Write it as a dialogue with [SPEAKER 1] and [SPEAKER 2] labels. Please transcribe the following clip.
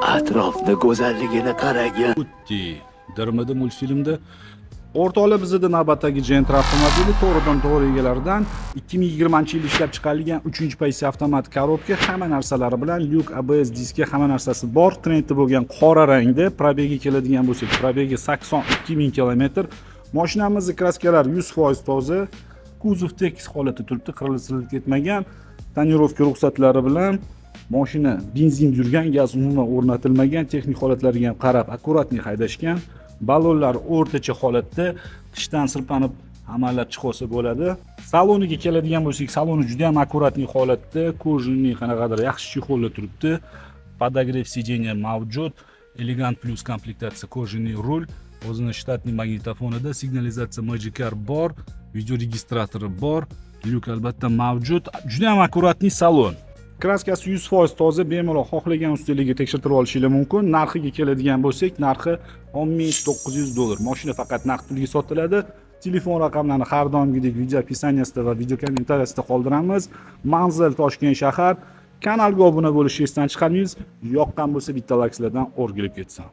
[SPEAKER 1] Atrofni go'zalligini qaragin.
[SPEAKER 2] Utti dirmidi multfilmda. O'rtoqlar, bizada navbatdagi Gentra avtomobili to'g'ridan to'g'ri egalaridan, 2020 yil ishlab chiqarilgan, 3 pozitsiya, avtomat коробка, hamma narsalari bilan, lyuk, ABS diski, hamma narsasi bor. Trendda bo'lgan qora rangda. Пробег ga keladigan bo'lsak, пробег i 82 ming kilometr. Mashinamizni краска lari 100% toza, kuzov tekis holatda turibdi, qirilib sirilib ketmagan, тонировка ruxsatlari bilan. Mashina benzin yurgan, gaz umuman o'rnatilmagan. Texnik holatlariga ham qarab, аккуратный haydashgan. Ballonlar o'rtacha holatda, qishdan sirpanib, amallab chiqib olsa bo'ladi. Saloniga keladigan bo'lsak, saloni juda ham аккуратный holatda, кожаный, qanaqadir yaxshi чехол da turibdi. Подогрев сиденья mavjud, Elegant Plus komplektatsiya, кожаный rul, o'zini штатный magnitofonida, signalizatsiya Magicar bor, videoregistratori bor, lyuk albatta mavjud. Juda ham аккуратный salon, краска si 100% toza, bemalol xohlagan ustalarga tekshirtirib olishinglar mumkin. Narxiga keladigan bo'lsak, narxi 10 900 dollar. Mashina faqat naqd pulga sotiladi. Telefon raqamlarini har doimgidek video описание sida va video kommentariyasida qoldiramiz. Manzil: Toshkent shahar. Kanalga obuna bo'lishni esdan chiqarmaymiz. Yoqqan bo'lsa, bitta layklardan o'rgilib ketsin.